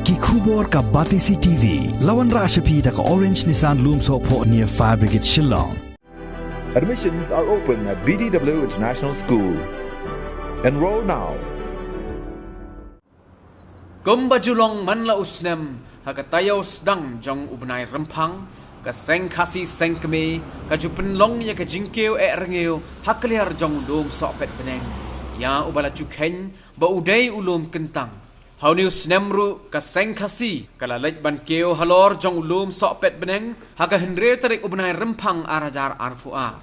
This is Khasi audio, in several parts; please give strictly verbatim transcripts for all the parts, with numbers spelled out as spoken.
Ki khubor ka Batesi T V, la wanrah sha phi da ka Orange Nissan Lumsohphoh near Fire Brigade Shillong. Admissions are open at B D W International School. Enroll now. Kumba ju long man la u snem, ha ka taïew sdang jong u bnai Rymphang, ka Seng Khasi Seng Kmie ka ju pynlong ïa ka jingkiew eh rngiew ha kliar jong u lum Sohpetbneng, ïa uba la ju kheiñ ba u dei u lum kyntang. Ha une u snem ruh ka Seng Khasi ka la leit ban kiew halor jong u lum Sohpetbneng ha ka hynriew tarik u bnai Rymphang ar hajar arphew ar.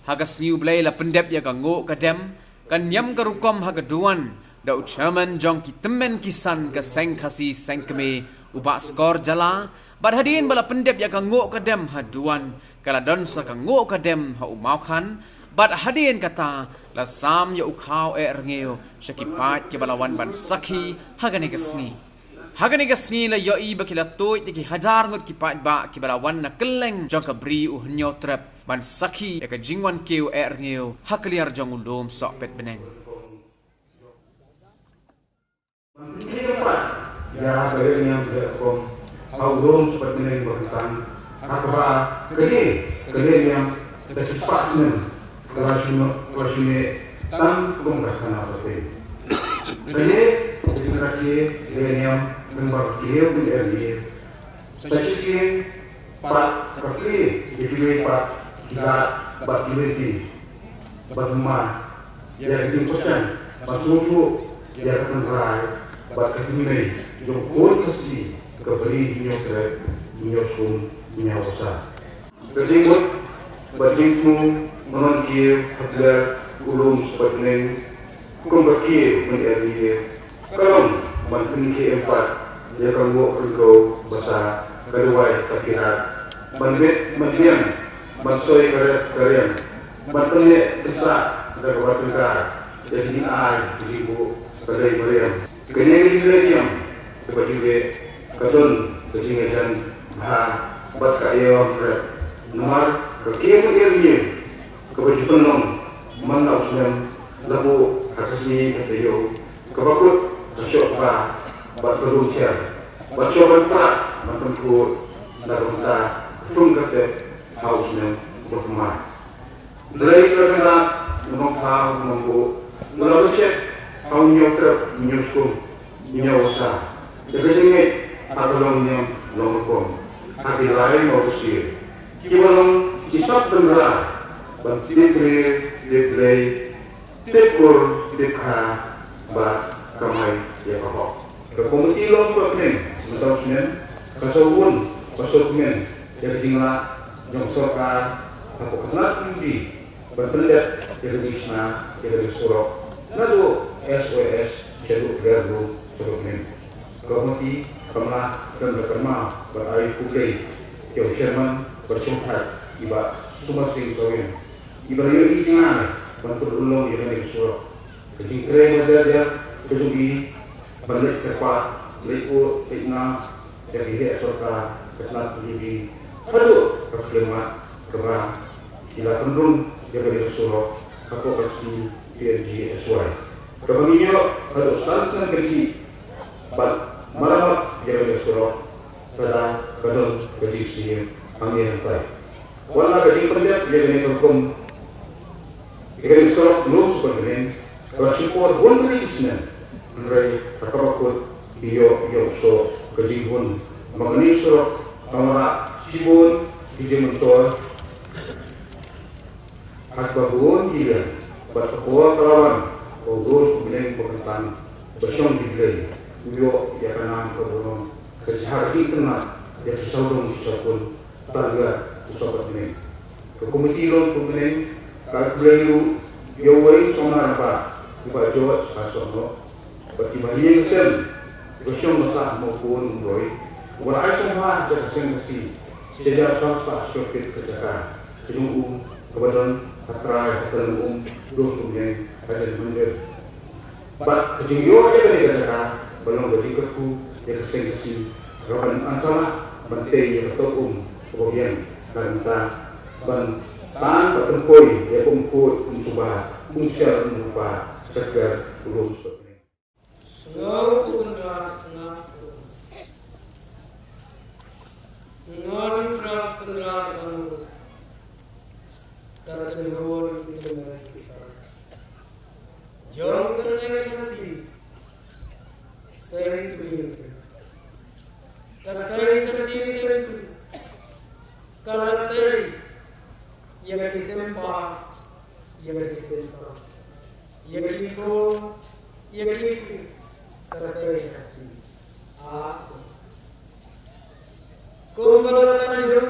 Ha ka sngi U Blei la pyndep ïa ka nguh ka dem, ka niam ka rukom ha ka duwan da u chairman jong ki tymmen ki san ka Seng Khasi Seng Kmie, u Bah Skor Jala, bad hadien ba la pyndep ïa ka nguh ka dem ha duwan, ka la don sa ka nguh ka dem ha u Mawkhan, bad hadien kata la sam ïa u khaw eh rngiew sha ki paid kiba la wan ban sakhi ha kane ka sngi. Ha kane ka sngi la ïohi ba ki la tuid da ki hajar ngut ki paidbah kiba la wan na kylleng jong ka Bri u Hynñiewtrep ban sakhi ïa ka jingwan kiew eh rngiew ha kliar jong u lum Sohpetbneng. Ïa ka leh niam leh rukom ha u lum Sohpetbneng ba kyntang, ha kaba ka leh, ka leh niam da shispah snem ka la shu noh, ka la shu neh tang kum ka khana pateng. Ka leh, ka leh niam lyngba ka kiew ban ïa leh. Sa shisien pat ka plie ïa kiwei pat ki lad bad ki lynti, bad ma ïa ka jingpyrshang ban sngewthuh ïa ka tynrai bad ka tynmei jong u khun Khasi ka Bri Hynñiewtrep Hynñiewskum Hynñiewsa. Ka jingmut bad jingthmu ban wan kiew ha kliar u lum Sohpetbneng kum ka kiew ban ïa leh, ka long ban pynkhie em pat ïa ka nguh ryngkew basa ka duwai ka pyrkhat, ban bit ban biang, ban soi ka rep ka riam, ban pynneh pynsah da kaba tyngka ïa ka jingai ka jingbuh ka dei mariam. Kane ka jingleh niam kaba ju leh ka don ka jingïajan bha bad ka ïoh rep, namar ka kiew ban ïa leh kaba ju pynlong man la u snem la buh ha ka sngi ka taïew, kaba kut ka shoh bha bad ka lum thiar, bad shoh ban prah ban pynkhuid na ka bynta ka thung ka tep ha u snem uba thymmai. Hynrei ka la kynrad u nongthaw u nongbuh, u la buh shet ha u Hynñiewtrep Hynñiewskum Hynñiewsa ïa ka jingngeit ha ka long niam long rukom ha ki lai mawbsngi, kiba long ki sap tynrai ban tip briew tip Blei, tip kur tip kha, bad kamai ïa ka hok. Ka Komiti Lum Sohpetbneng mynta u snem ka sngewbha, ka sngewkmen ïa ka jinglah jong sorkar hapoh ka tnat P U D ban pyndep ïa ka jingshna ïa ka surok naduh S O S shaduh Ri Lum Sohpetbneng. Ka Komiti kam lah ban kynmaw bad ai khublei ïa u Chairman bad shongthait i Bah Sumar Singh Sawin, iba la ïohi jngai ban pynurlong ïa kane ka surok. Ka jingtrei ba dang dang ka jong i ban leit kyrpad, leit buh, leit ngam ïa ki heh sorkar ka tnat P U D haduh ka khyllipmat kaba ki la pynrung ïa kane ka surok hapoh ka sngi P M G S Y. Kaba ngi ïoh haduh san snem ka jingïaid bad maramot ïa kane ka surok, ka da ka don ka jingsngewsih hangne hangtai. Wat la ka jingpyndep ïa kane ka rukom, ïa kane ka surok Lum Sohpetbneng ka la shu por bun tylli ki snem, hynrei ha kaba kut ki ïoh ïoh soh ka jinghun ba kane ka surok ka wanrah shibun ki jingmyntoi ha kaba bun ki liang. Bad ka por ka la wan ba u Lum Sohpetbneng ba kyntang ba shong ki Blei u ïoh ïa ka nam ka burom ka jingkynmaw ïa ki sawdong ki sawkun, tang ïa u Sohpetbneng. Ka Komiti Lum Sohpetbneng ka ai khublei ruh ïa uwei u samla rangbah, u Bah George Kharsohnoh, bad ki bahaïing sem kiba shong basa mo Khun Umroi, uba la ai sngewbha ïa ka Seng Khasi sha jar saw spah square feet ka jaka ka jong u kaba don ha trai ha Tallung Um, Lum Sohpetbneng, Hajan Hynñiewtrep. Bad ka jingïoh ïa kane ka jaka ba long ka jingkyrkhu ïa ka Seng Khasi, ka ban angsala ban tei ïa ka tok um kaba biang, ka bynta ban tan bad pynpoi ïa ka umkhuid umsuba, umsher umrupa sha ka Lum Sohpetbneng. Sngap u Kynrad, sngap u. Seng kmie. Ka seng Khasi seng kmie. Ka la seng ïa ki sympa, ïa ki sympa, ïa ki khun, ïa ki khun. Ka seng Khasi. A. Kumba la seng ïa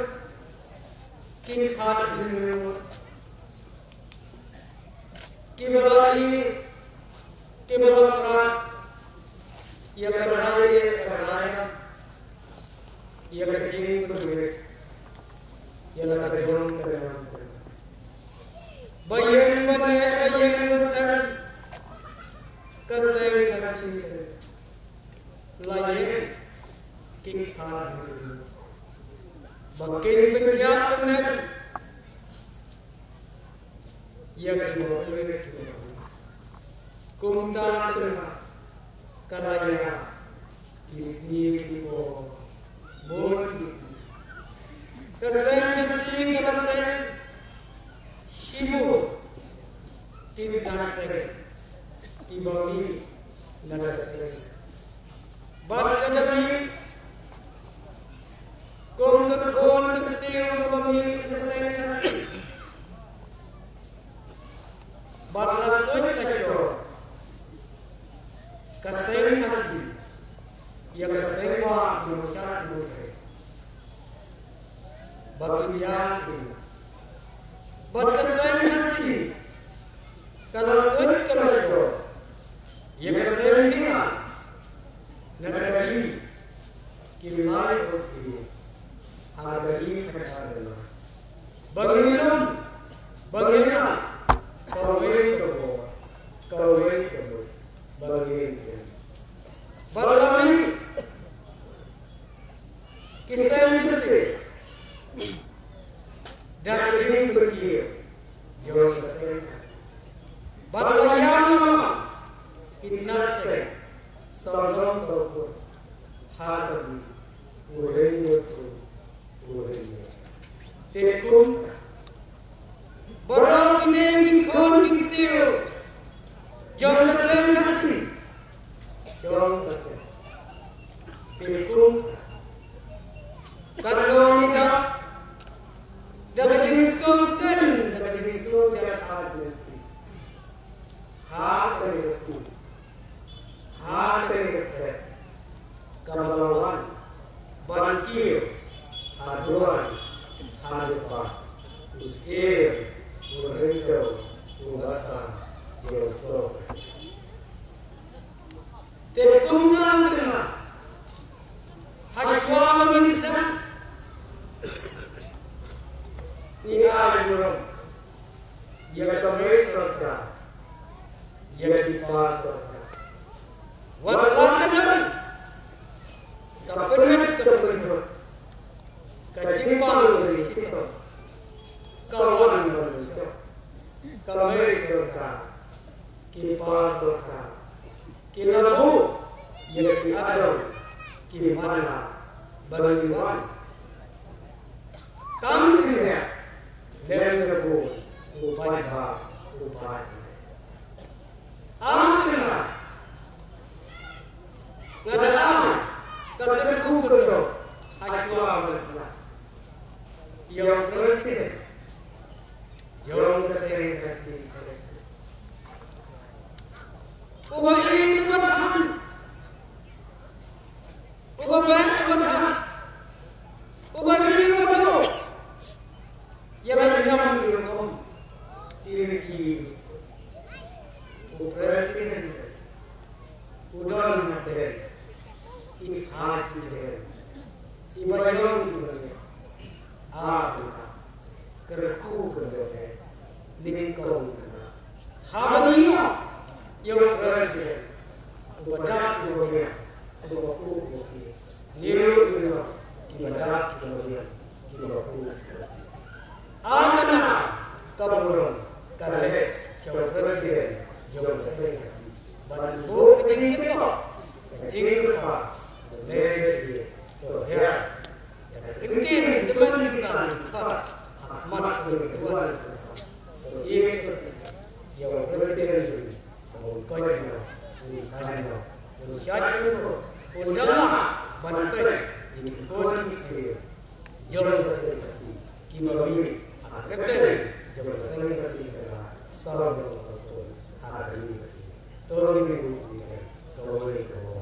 ki khat hynriew. Kiba la ïeit, kiba la prat ïa ka rangïeit ka rangïeit, ïa ka jingpynwit, ïa la ka jong ka nam. Ba ïeng ba neh, ba ïeng ba seng, ka seng Khasi seng. La ïeng ki khat hynriew. Ba kin pynkhiah pyndem ïa kiba pynwit kiba. Kumta te ka la ïa ki sngi ki por bun ki sngi. Ka seng Khasi ka la seng shibun ki kynthei kiba mih na ka seng. Bad ka da mih kum ka khun ka ksiew kaba mih na ka seng Khasi. Bad la suit la shor ka seng Khasi ïa ka seng ba ki nongshad nongkren. Ba kin ïa ki. Bad ka seng Khasi ka la suit ka la shor ïa ka seng Khasi na ka ri. Ki lai ko ski ha ka ri ka ka. Ba ngin lum, ba ngin lum, kawei ka bor, kawei ka bor, ba ngin lum. Ba la mih ki seng ki seng da ka jingpynkiew jong ka seng. Ba la ïam ki tnat seng sawdong sawkun ha ka ri. Uring uring uring. Te kum baroh kine ki khun ki ksiew jong ka seng Khasi, jong ka seng. Te kum kan long ita da ka jingsngewthuh, da ka jingsngewthuh ha ka seng. Ha ka seng. Ha ka seng. Kaba la wan ban kiew ha duwar, ha duwar u syiem, u ryndew, u basa, u sor. Te kumta mynta, hashwa ba ngin sdang, ngi ai burom ïa ka mei sorkar, ïa ki pa sorkar. Wat la ka don ka pynwit ka pynwit, ka jingpang ka jingshitang, ka wan ka wan, ka mei sorkar, ki pa sorkar. Ki la buh ïa ki adong ki mana ba ngin wan. Tang kynja lem da buh u paidbah u paidbah. Ang kynja nga da ang ka kyrkhu kyrdoh hashwa ba ïa u president jong ka seng ka seng. Uba ïeit uba than, uba beh uba than, uba ri uba doh. Ïa la ïam ïa la kom. Ïa la ki. U president u don ha pdeng. I than i than. Iba ïong iba ïong. A, kyrkhu kyrdoh, nyngkong. Haba ngi ïoh ïa u president uba dap uba biang, uba khuid uba khuid, ngi ruh ngi long kiba dap kiba biang, kiba khuid. A kane ka burom ka leh sha u president jong ka seng, ban buh ka jingkyrpad, ka jingkyrpad, ka leh ka jingkyrpad. Kyntien ki tymmen ki san ki pat ha khmat ka ri ka duwan. Ïa u president jong ngi, u koit ngi, u kaiñ ngi, u shait Undala ban pek ïa ki khun ki ksiew jong ka seng ka seng kiba mih ha ka kyrteng jong ka seng ka seng ka seng. Sa jong sa ka seng ha ka ri ka ri. To ngin ïa ka wei ka wei.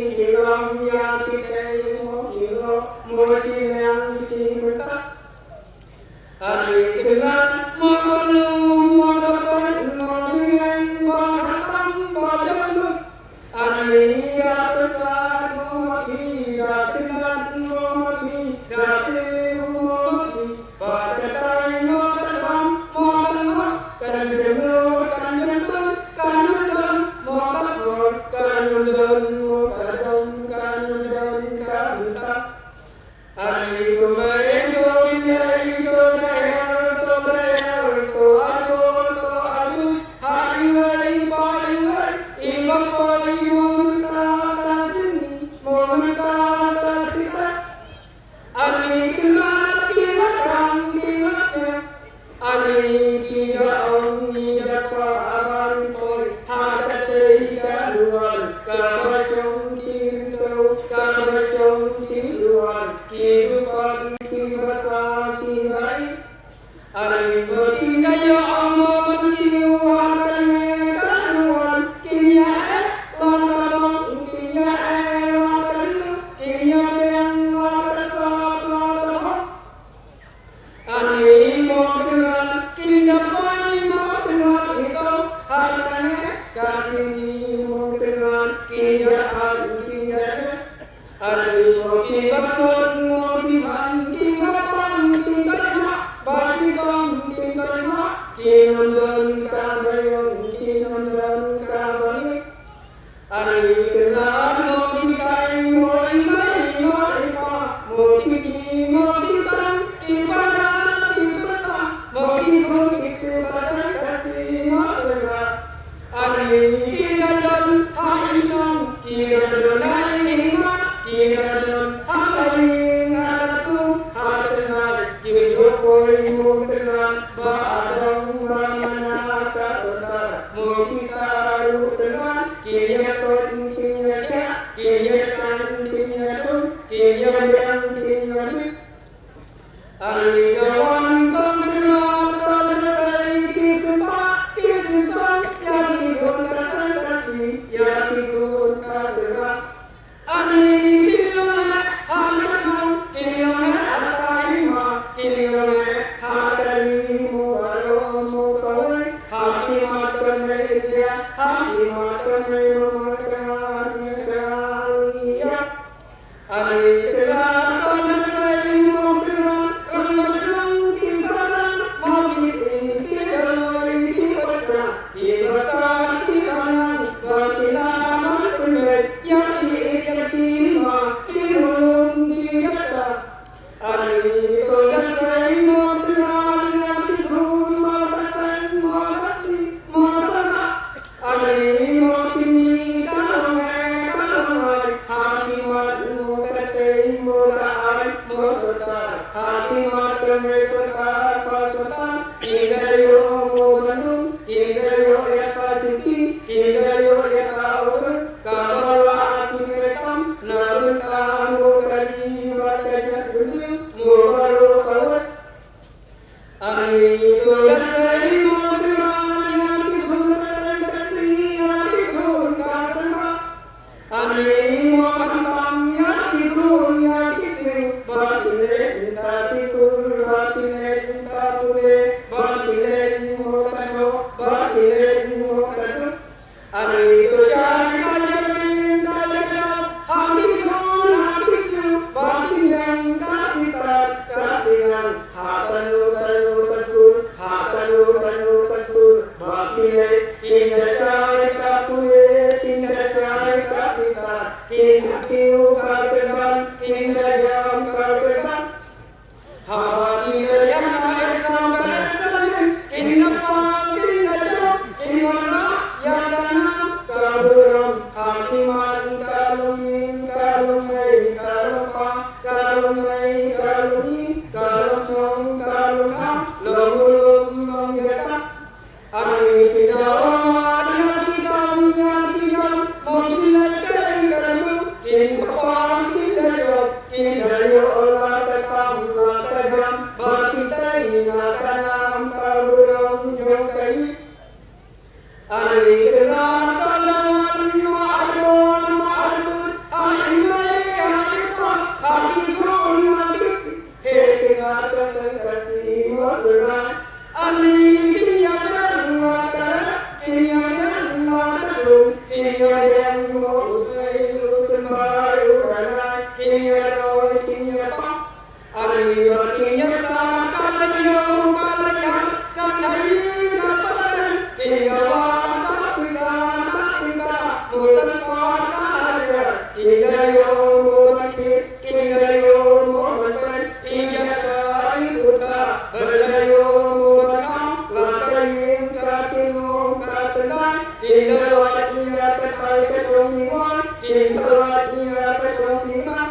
Ki long ïa kitei mo ki ngop mo shi liang shi mynta. Ani Kynrad mo ka lum mo sapan mo bneng mo khamtam mo jakhlia. Ani da pyrsa mo ki da Kynrad mo ki da sliw mo ki. Ba ka tai mo ka tam mo ka ngor kan jemur kan jemur kan jemur mo ka thor kan jemur mo ka dong kan jemur ka bynta. Ani ko mai ko bilai ko dayar ko dayar ko ado ko ado ha iwai pa iwai i ba poi mo mynta ka sini mo mynta ka sita. Ani Kynrad ki la thrang ki la sngap. Ani ki da ong ki da kwah ban poi ha katei ka duwan. Kaba shong ki kyntew kaba shong ki duwan. Ki duwan ki basa ki bai. Ani ba kin da ïoh amo ban kiew ha kane ka duwan. Kin ïa eh la ka dong kin ïa eh la ka liw kin ïa biang la ka sap la ka thong. Ani mo Kynrad kin da poi mo Kynrad i kong ha kane ka sini mo Kynrad kin da than kin da than. Ani mo ki ba pon mo kin than ki ba pon kin ka na ba shi kong kin ka na kin ym don ka ba yong kin ym don ka ba ngi. Ani Kynrad mo ki tai mo i mai mo i pa mo ki ki mo ki kan ki para ki pasa mo ki khun ki sku ka san ka si mo sera. Ani ki da don ha i shnong ki da don ha i hima ki da don ha la ïing ha la kum ha Kynrad. Kim ïoh poi mo Kynrad ba adong ba mana ka sorkar mo ki ka ruh Kynrad. Kim ïa kot kim ïa khiah kim ïa shan kim ïa thung kim ïa biang kim ïa bit. Ani da wan ko Kynrad ko da sei ki sumpa ki sumsang ïa ki khun ka san ka si ïa ki khun ka sera. Ani ki long eh ha ka shnong ki long eh ha ka hima ki long eh ha ka ri mo ka ro mo ka wei ha ki mat ka mei India ha ki mat ka mei mo ma ka ri ka ri. Ani Kynrad ko da sei mo Kynrad rong ba shnong ki sahlang mo ki sing ki da loi ki pyrshah. Ki bastad ki banang ba ki la ban pynbeit ïa ki ïing ïa ki hima ki muluk ki jaka. Ani to da sei mo Kynrad ïa ki khun mo ka seng mo ka si mo sahlang. Ani mo kini ka long eh ka long eh ha ki mat mo ka tei mo ka ai mo sorkar ha ki mat ka me sorkar pa sorkar. Kin da ïoh mo bandung kin da ïoh ïa ka siti kin da ïoh ïa ka awar. Ka bala kin da tam na bynta mo ka ri ba ka jait bynriew mo baroh ka wat. Ani to da sei mo Kynrad ïa ki khun ka san ka si ïa ki khun ka san ba. Ani mo khamtam ïa ki khun ïa ki siew ba kin leit ka skul ba kin leit ka pule ba kin leit mo ka doh ba kin leit mo ka doh. Ani to shai ka jabin ka jadap ha ki khun ha ki siew ba kin ïeng ka sitar ka siniang ha kano kano ka skul ha kano kano ka skul ba kin leit kin da shai ka pule kin da shai ka sitar kin da kiew ka kyrdan kin da jam ka kyrdan. Haba ki leit ïa ka exam ka exam kin da pass kin da jop kin wanrah ïa ka nam ka burom ha ki mat ka longïing ka longmei ka longpa ka longmei ka longïing ka longsnong ka longkham long burom long jaka. Ani kin da wan ïa ki kam ïa ki jam mo kin leit kren kren kin da pass kin da jop kin da ïoh la ka kam la ka jam ba kin tei na ka nam ka burom jong ka ïing. Ani Kynrad to da wan mo adon mo adon Kin ïa roi, kin ïa pang. Ani ba kin ïa stad, ka la ïoh, ka la ñiah, ka kali, ka pateng, kin ïa wad, ka pisa, ka tyngka, mo ka spah, ka hajar, kin da ïoh, mo ban thied, kin da ïoh, mo ban peit, i jaka, i kata, ban da ïoh, mo ban khang, la ka ïing, ka kynhun, ka kyndang, kin da lait, ïa ka kai, ka shong, i wan, kin da lait, ïa ka shong, i nang.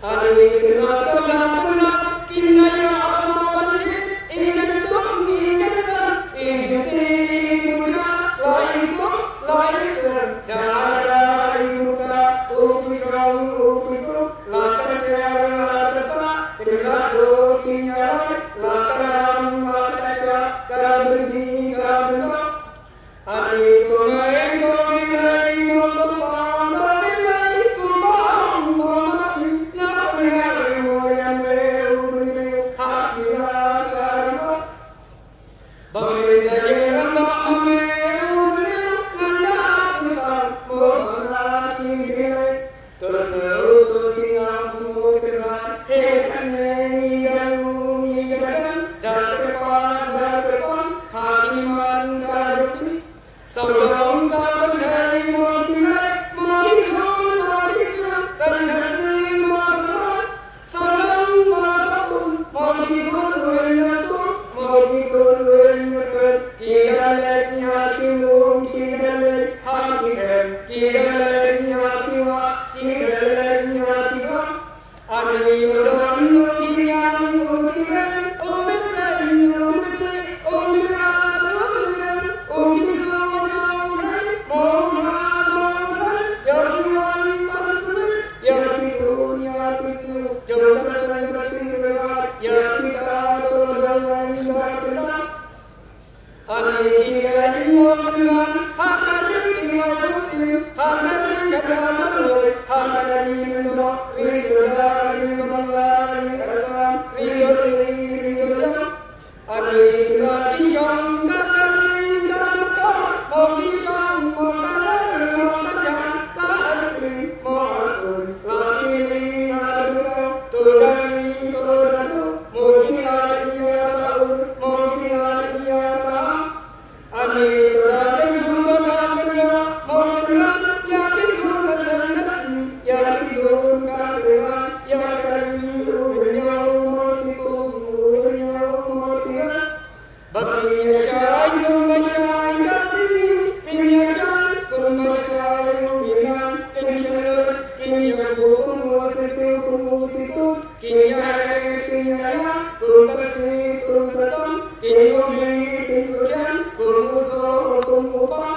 Ani kynrad to da kynrad, kin da ïoh mo ban thied, i jaiñkup, i jaiñsem, i jingtih, i mujur, la i kup, la i sem, da ra i muka, u pynshong, u pynshong, la ka ser, la ka sah, kynrad ruh kin ïa lait, la ka ram, la ka shah, ka bynhi, ka byndong. Ani kumne ko Blei, mo ko Pa ko Blei, kumba ong mo ma phi, nga pynhiar mo ïa me u Blei, ha sila ka mo. Ba me da ïa rangbah ma me u Blei, ngan da ap tang mo ba nga ki Blei. To sngewthuh sngap mo Kynrad, hynrei ngi da lum ngi da dem, da kyrpad da kyrpang, ha khmat ka jong phi. Sawdong ka pyrthei mo ki leit, mo ki khun, mo ki ksiew, San Khasi mo Sawdong. Sawdong mo Sawkum, mo ki khun Hynñiewskum, mo ki khun Hynñiewtrep. Ki da leit ñiah ki lum, ki da leit ha ki khem, ki da leit ñiah ki wah, ki da leit ñiah ki khem. Ani u don u Kynñiang u Tireng, u Bseiñ u Bsih, u Birat u Bireng, u Bisu u Breng, mo u Kla mo u Threng, ïa ki wan ban pynmih, ïa ki khun ïa ki ksiew jong ka San Khasi Shnong, ïa kita to dang ïa ki wan. Ani ki leit mo Kynrad, ha ka ri Kynrad Khasi, ha ka ri Kynrad Daloi, ha ka ri Lyngdoh, ri Sohra, ri Bangla, ri Assam, ri Dolly, ri Doyang. Ani Kynrad ki shong ka kali ka baka, mo ki shong mo ka lar mo ka jan, ka ating mo asun, la ki ling a duna, to da ri to da ru, mo ki lad ïa ka ur, mo ki lad ïa ka ha. Ani to da kynku to da kynra, mo Kynrad ïa ki khun ka San Khasi, ïa ki khun ka Sohra, ïa ka ri u Hynñiew mo Singkum, u Hynñiew mo Tireng. Ba kin ïa shai kumba shai ka Sini, kin ïa shai kumba shai u Inan, kin shlur, kin ïa ku kum u Syntiew kum u Singkum, kin ïa heh, kin ïa ïa, kum ka Sni, kum ka Stom, kin ïa mi, kin ïa jan, kum u Soh, kum u Pah.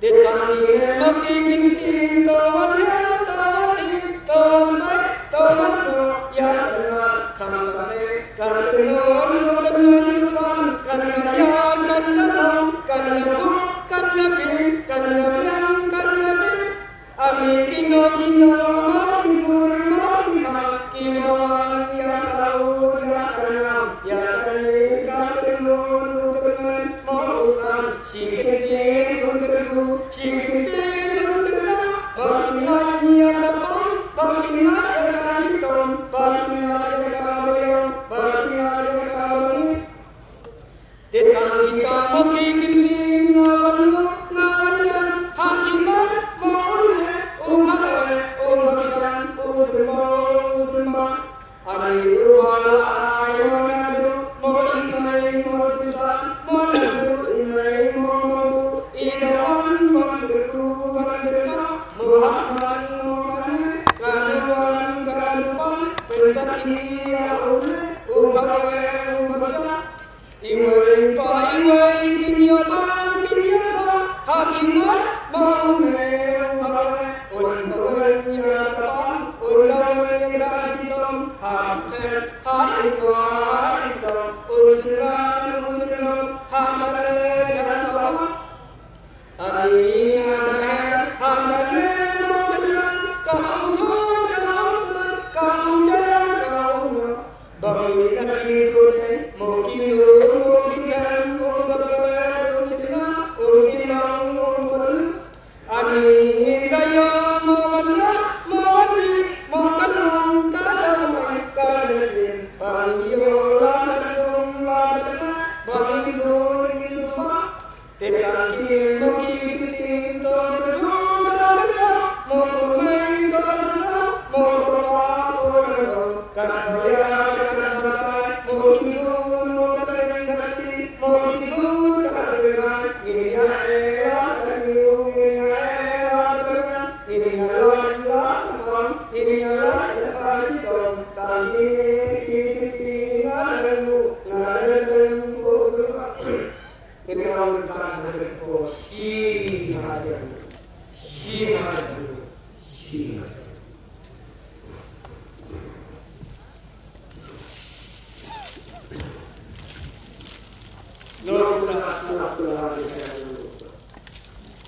Te tang kine ma ki kin kin, to wan heh, to wan ïeit, to wan beit, to wan sngewbha, ïa ka nar, khamtam eh, ka kynhun, ka kynhun, ka san, kan da ïar, kan da long, kan da phuh, kan da phin, kan da biang, kan da bit. Ani kino kino ma ki kur ma ki kha, kiba wan ïa ka ur ïa ka nam, ïa kane ka kynhun u kynhun mo u san. Shi kyntien un kyrkhu, shi kyntien un kyrkhu, ba kin lait ïa ka pang, ba kin lait ïa ka shitom, ba kin lait ïa ka baïong, ba kin lait ïa ka bangeit. Te tang kita ma ki kyntien nga wan luh, nga wan dem, ha khmat mo u Neh, u Khatleh, u Kharshan, u Symbai, u Symbai. Ani ruh ba la ai mo naduh, mo Inlei, mo Synshar, mo naduh Inlei, mo Mabu, i da wan ban kyrkhu ban kyrkhu, mo ha khmat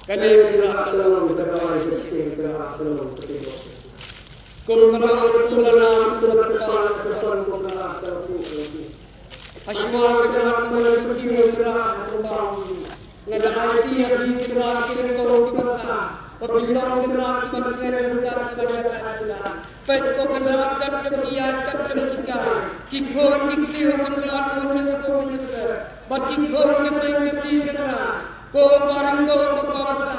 Kane ka dei ka long ka dawai ka shisien, ka dei ka long ka dawai. Kum ka long ka long ka long ka long ka long ka long. Hashwa ka dei ka long ka dawai ka long. Nga da ai ïa phi ki dawai ki long ka long ki basa. Ba phi long ki dawai ki ban kren ka dawai ka long. Peit ko ka dawai ka long ki ïa ka long ki kai. Ki khun ki ksiew ka dawai ka long ka long. Bad ki khun ka seng ka si seng ra. Ko parang ko ka pawasa,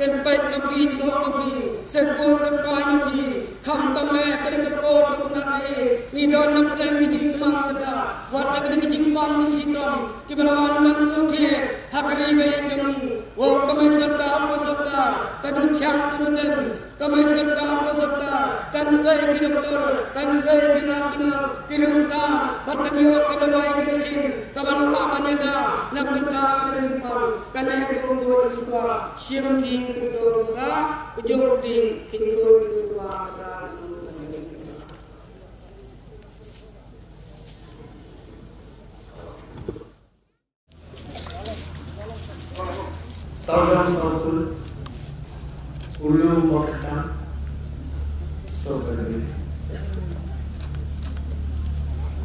kan peit ma phi, jngoh ma phi, syrkuh syrpai ma phi, khamtam eh ka dei ka por ka kumne, ngi don na pdeng ka jingtmang ka da, wat na ka dei ka jingpang ka shitom, kiba la wan ban sngewthuh ha ka ri ba ïeit jong ngi. Wow, ka mei sorkar, ka sorkar, ka dukhiang ka dudem, ka mei sorkar, ka sorkar, kan sei ki doktor, kan sei ki nas ki nurse, ki riewstad, bad kan ïoh ka dawai ka ration, kaba la lah ban ïada na ka bynta ka jingpang. Kane ka long ka long shuwa, shim phi ka dei ka dawai sa, ka jong phi, phi ka long shuwa, ka dei ka long. Sawdong sawkun, u lum boktan, sawkun.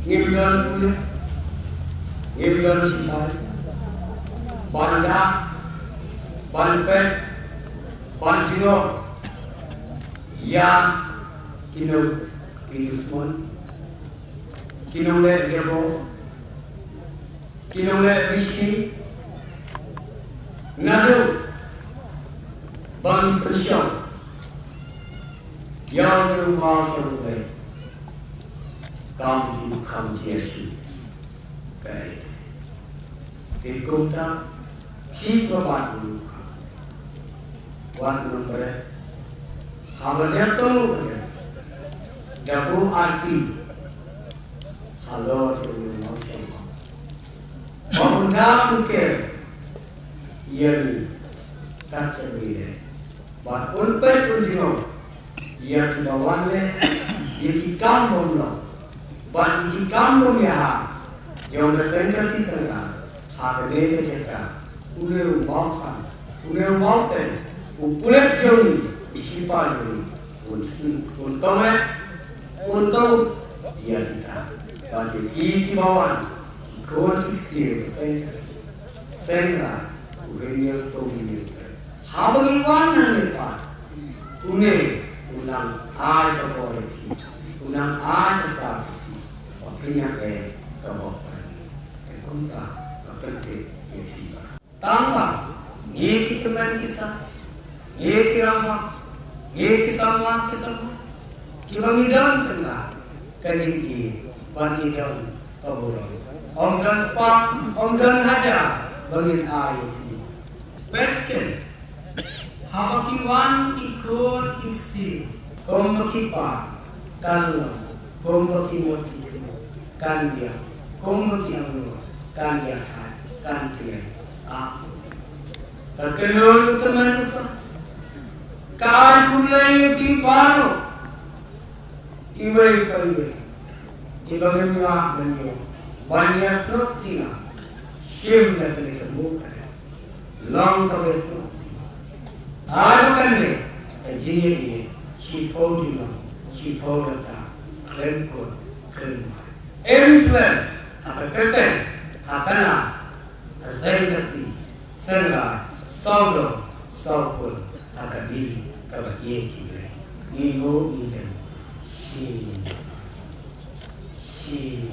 Ngim don pule, ngim don shipai. Ban da, ban peit, ban jngoh ïa kino ki dusmon, kino le jabo. Ki nongleh bishni naduh ba ngin pynshong ïa u Mynsiem Bakhuid kam jingkhang Jisu. Kaei te kumta ki ba ba tu wan nongpret ha ba dep tong u ba dep da bu arti halor jong u Mynsiem Bakhuid. Ba ynda u ker ïa ngi kat shaba ngi leh, bad un peit un jngoh ïa kiba wan leh ïa ki kam bym long bad ïa ki kam bym ïahap jong ka seng ka shisha ha kane ka jaka. Une u mawkhang, une u mawteng, u pulit jong ngi, u shipai jong ngi, un shu, un kawek, un kawek ïa kita. Bad ïa ki kiba wan, ki khun ki ksiew, seng, seng la, u hynñiew sawphew hynñiew. Haba ngi wan hangne pat, une u nang ai ka bor ïa ki, u nang ai ka sap ïa ki, ba phin ïa ka bor ïa ki. Te kumta, ka pyntip ïa phi ba tang ba ngi ki tymmen ki sah, ngi ki rangbah, ngi ki samla ki samla, kiba ngi don tang ba ka jingïeit ba ngi don ka burom. Ym don spah, ym don hajar ba ngin ai ïa ki. Peit keiñ, haba ki wan ki khun ki ksiew, kumba ki pan, kan long, kumba ki mut ki khun, kan biang, kumba ki angnud, kan ïathait, kan tieng. Ah. Ka kynhun ka tymmen sa. Ka ai khublei ïa phi baroh. Iwei pa iwei. Iba ngim lah ban ïoh, ban ïasnoh ïa nga. Shim na kane ka mut ka dei. Long kaba ïasnoh. Ado kane ka jingïeit, shiphew junom, shiphew rta, khlem kut, khlem wai. Em shlem, ha ka kyrteng, ha ka nam, ka seng ka sngi, seng rai, sawdong, sawkun, ha ka dei kaba ïeit ki Blei. Ngi nguh ngi dem. Shi. Shi.